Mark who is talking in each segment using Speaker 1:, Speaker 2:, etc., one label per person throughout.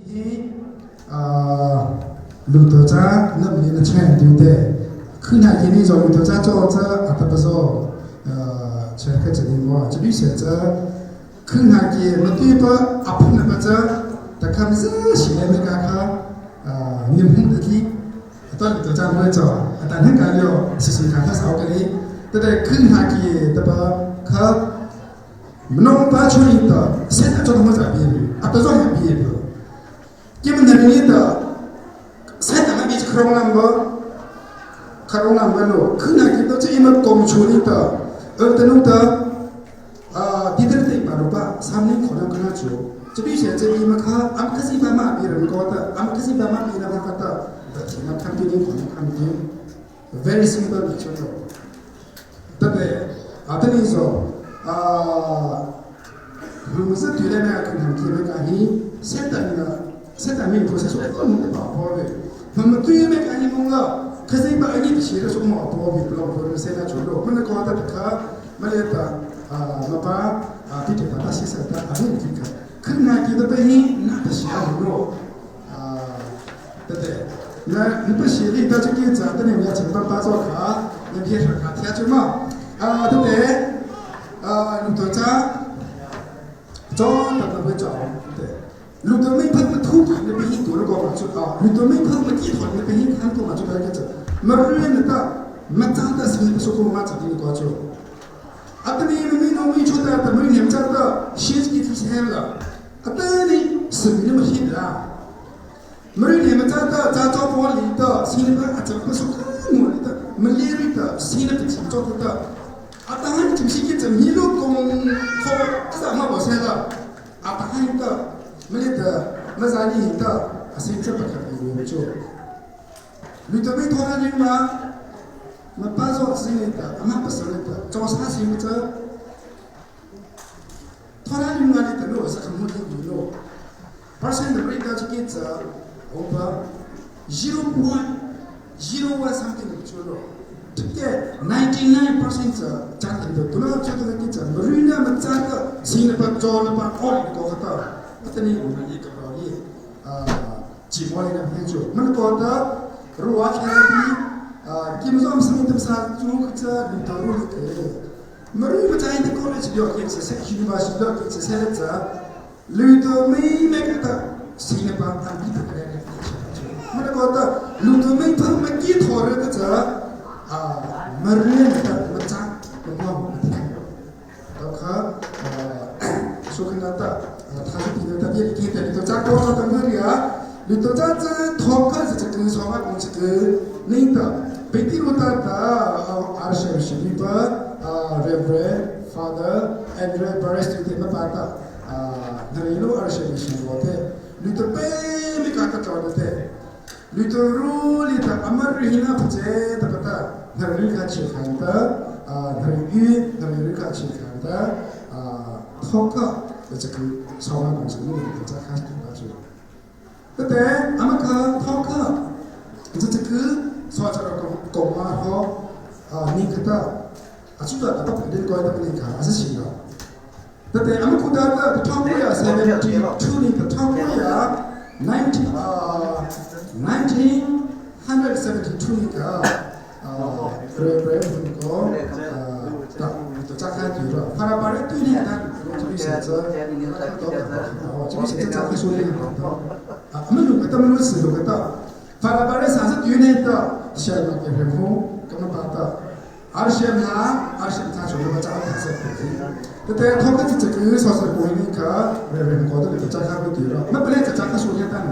Speaker 1: Hi lutoca nam ni na chen tu te khuna ki ni zo lutoca cho cha ata pa zo che kha che ni mo che bi se cha khuna ki ma ti pa apun na pa cha ta kham za shi le me ka kha nim hun ta ki ta lutoca mo cho ata nan ka lyo si si kha kha sao ka ni ta de khuna ki ta pa kha Minung pa chung ta set a chon ma bi bi a ta zo ha bi bi kim na ni ta set a bi khrong lam ba khrong lam ba lo khna ki ta che ma kom chu ni ta er ta nu ta a ti ta te pa ro pa sam ni khona khna chu che bi she che bi ma kha am khasi ba ma bi ran ko ta am khasi ba ma bi na ma ka ta ta thi na kham ti ni khona kham ti very simple bi chu 特别啊，等于说啊，如是对来呢，可能特别讲你现在呢，现在没有说说不能保保的，那么对面讲你弄了，可是一般你写的说毛保的，不老婆现在就了，不能搞得他没得啊，那把啊，对对把他写成他啊，你看，可能记得对你那不写了啊，对不对？那你不写的，到这个咱这里面成本打造卡，你别说卡贴就嘛。啊，对不对？啊，路头家，早到那边找，对。路头没碰过土盘的被人多了个嘛就啊，路头没碰过地团的被人看多嘛就那个子，没人的，没长的是你不说过嘛，咋的个就？啊，等你没弄没出的，等没年长的，先给提前了，啊，等你是你那么些的啊。没人们长的，长早玻璃的，心里边啊，怎么说看我的，没理的，心里边做的。啊，当然就是一种一路公靠，这么我说的，啊，当然的，没得，没啥你的，啊，谁这不可能就，你都没托他人吗？没办法之类的，俺们不是的，早上是有这，托他人嘛的，等我是很目的的咯。Percent rate 这个字，over 0.01 something 就咯。特别 99% 家庭的，都那觉得那个字，没人那么这个，新的把做了把奥的搞个到，那等于我们一个道理，啊，几毛钱的朋友，那么搞的，如果开的，啊，基本上什么都是中国这领导路的个，没人不在的 college 了解，这些 university 了解，这些这，路都没那个的，新的把安排的来来，那么搞的，路都没碰没几套的这。啊，没人的没长，没毛没听，到可说看到的，他是比较特别的，的，你都长高了，等个的啊，你都长这头开始这个说话公这个，领导，北帝路大的啊，二十十一吧，啊，Reverend Father Andrew Barres 的没办法，啊，那一路二十十我的，你都背没搞得着的。你都如里的阿玛瑞那不在的不得，那瑞卡去看的啊，那瑞那瑞卡去看的啊，托克这个上万公司那个在看多少？对不对？阿玛克托克，这这个说这个公公啊好啊，你看到啊，主要他不给你搞的不能看，还是行了。对不对？阿玛库达的托克呀，72年的托克呀，90啊。1972个啊，Reverend 个啊，到扎开对了，发了把人对呢，他这边写着，哦，这边写着扎开说的啊，我们录个到，我们是录个到，发了把人啥子对呢的，写个给人工，咁么把的，而且呢，而且他说的扎开是对，对，他们这个说是过年个 Reverend 个的扎开不对了，那本来在扎开说的单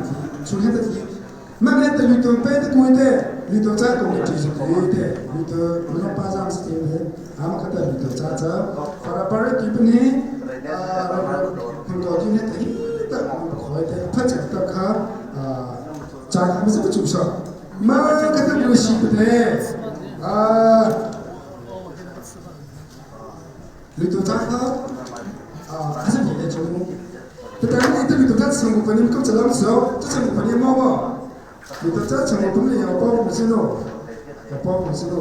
Speaker 1: 说的题。那么的绿豆白的贵的，绿豆在公的就是贵的，绿豆我们巴掌是甜的，俺们看到绿豆渣渣，发了把人对不呢？啊，很高兴的，的，可以的，他讲的可啊，渣他们是不注上，妈看到不行不对，啊，绿豆渣可啊，还是别的中，但是你的绿豆渣吃我不能够这样吃哦，这吃我不能毛毛。你的这成我不能要保护是咯，要保护是咯，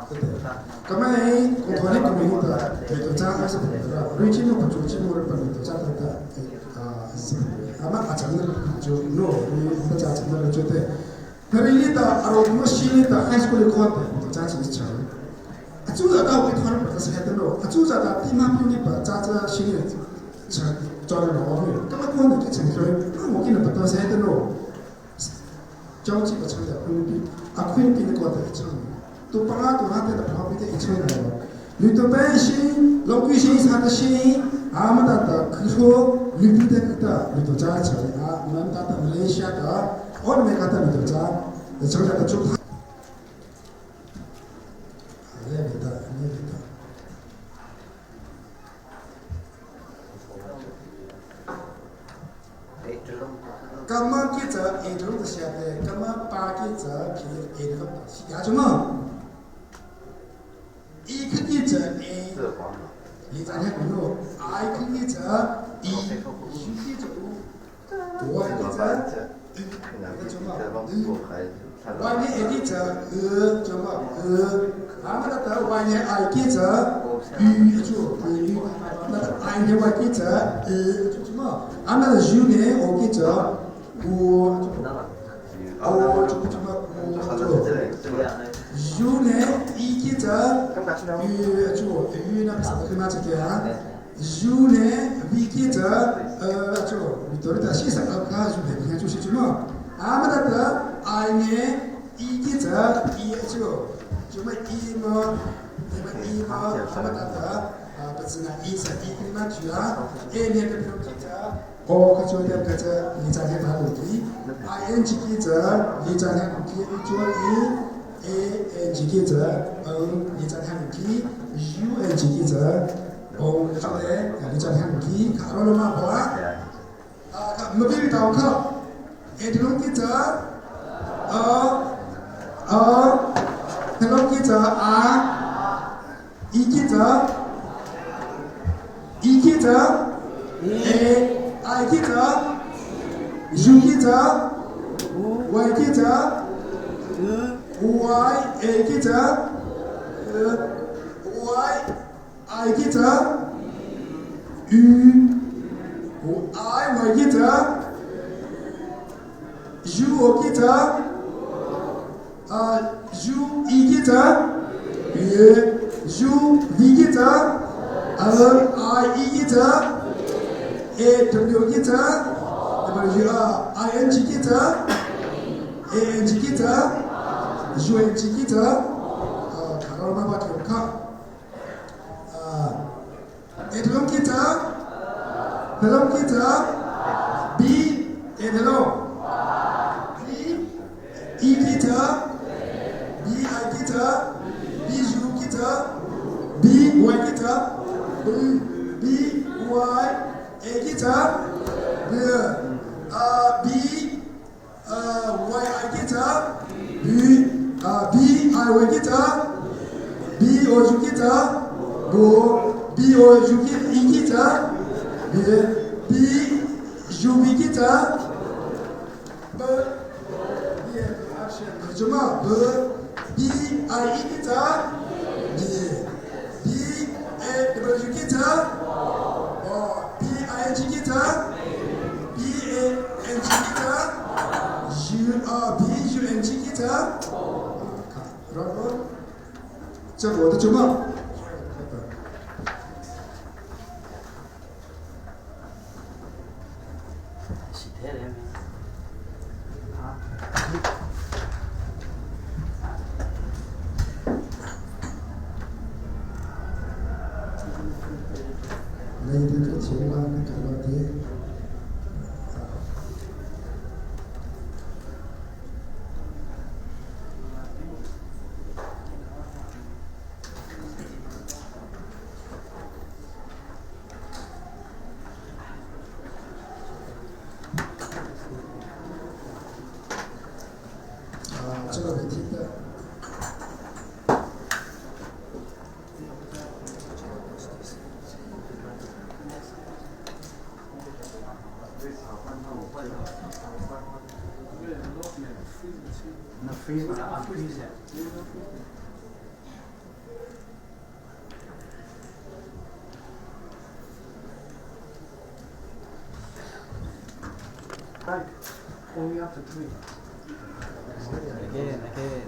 Speaker 1: 对对。咁么我同你讲明的，你的这还是不得了，瑞金我不做节目，不你的这的啊是不得。Ama a chang na chu no ni ta cha chang na chu te. Tari ta aro mo shi ta high school ko te ta cha chi chang. A chu da ka wi thon pa ta sa ta no. A chu za ta ti ma pu ni pa cha cha shi ni cha cho na no ni. Ka ma ko ni ke chang choi. A mo ki na pa ta sa ta no. 交际不成的坤比，啊坤比的高头一成，都把阿多哈的跑比的一成来了。吕德百姓，老百姓啥的心，阿么达的可说吕布的的吕德家成啊，我们达的马来西亚的，我们达的吕德家，成了的就他。那个的，那个的。 干嘛给这爱头的现在，干嘛把给这给爱头的是干什么？一个给这爱，你咱天工作，爱个给这一，有给这五，我给这一，那个什么，外面爱给这二，什么二，俺们那得外面爱给这一就一，那个爱的外给这二就什么？俺们是有呢，我给这五，哦，这个什么五就有呢，一给这一就一那不是跟那这个啊？有呢，V 给这就你到底在线上啊？就那边就是什么？俺们那个爱呢，一给这一就就么一么，那么一么，俺们那个啊不是那一是一跟那去啊，一年的票给这。哦，可就点可这，你在天哪路基，I N G 记者，你在天路基，做 E A N G 记者，N 你在天路基，U N G 记者，O 做的，你在天路基，卡罗了吗？好啊，啊，没别的考，A 的龙记者，呃，那龙记者 R，E 记者，E 记者，A。I 记者，U 记者，Y 记者，Y A 记者，Y I 记者，U I Y 记者，U O 记者，U E 记者，U V 记者，L I E 记者。A W 记者，那么 U I N G 记者，A N G 记者，U N G 记者，卡罗妈妈调卡，A 头记者，头记者，B A 头，B E 记者，B I 记者，B U 记者，B Y 记者，B B Y A 记者，B B Y I 记者，B B I Y 记者，B O U 记者，B O U E 记者，B B U V 记者，B 什么 B B I E 记者，B B A W 记者。B I N G 记者，B A N G 记者，U R B U N G 记者，看，然后这个我的节目。那一天就起来，那看到的。这个没听的。
Speaker 2: 那 freeze unfreeze it. Only up to 3.
Speaker 3: Again, again.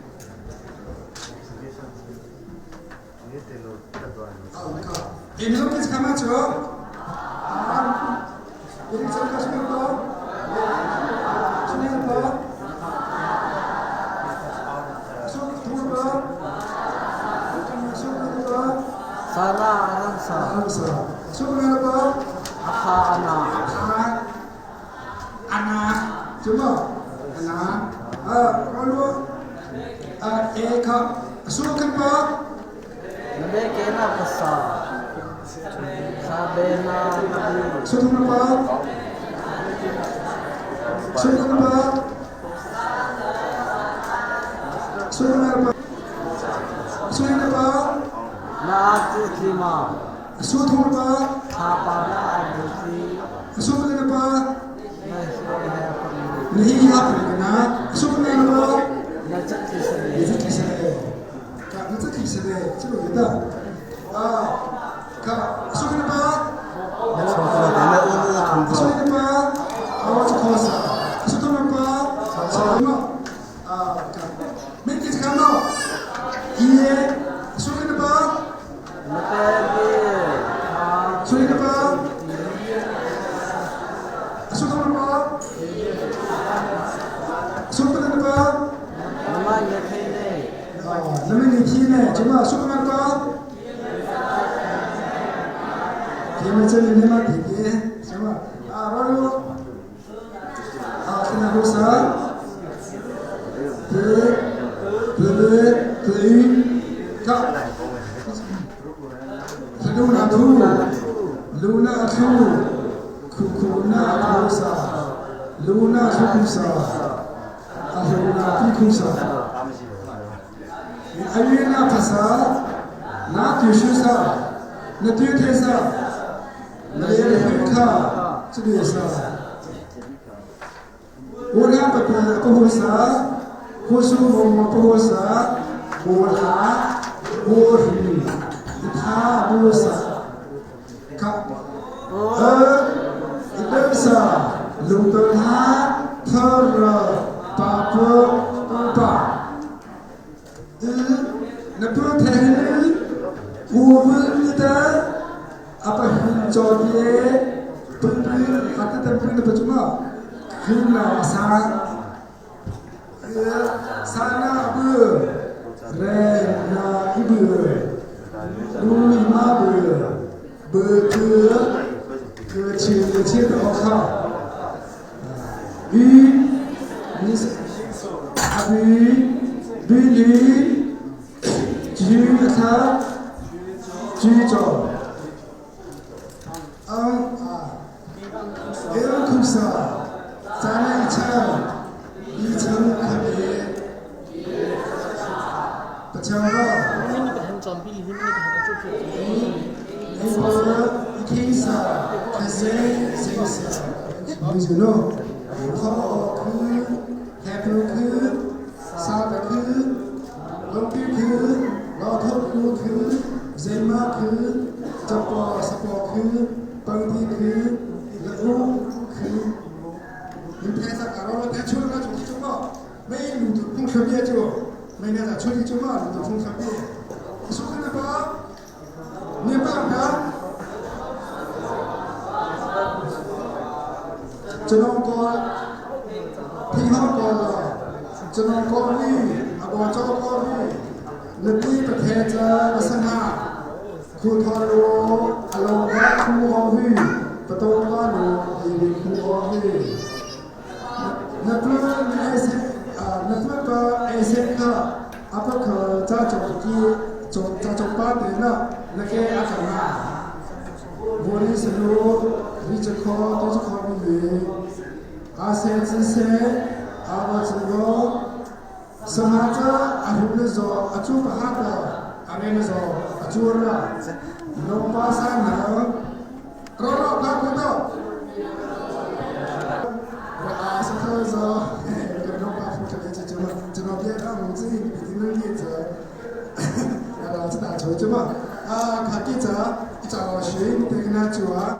Speaker 3: Sana aransa. Akha ana. Na be ke na pasa. Sa be na nabi. Na tu tlima. Tha pa na abu tli. Na hi he pa ni. Na chat ti sa ni. Na pe be tha ti. Na ma ne the ne.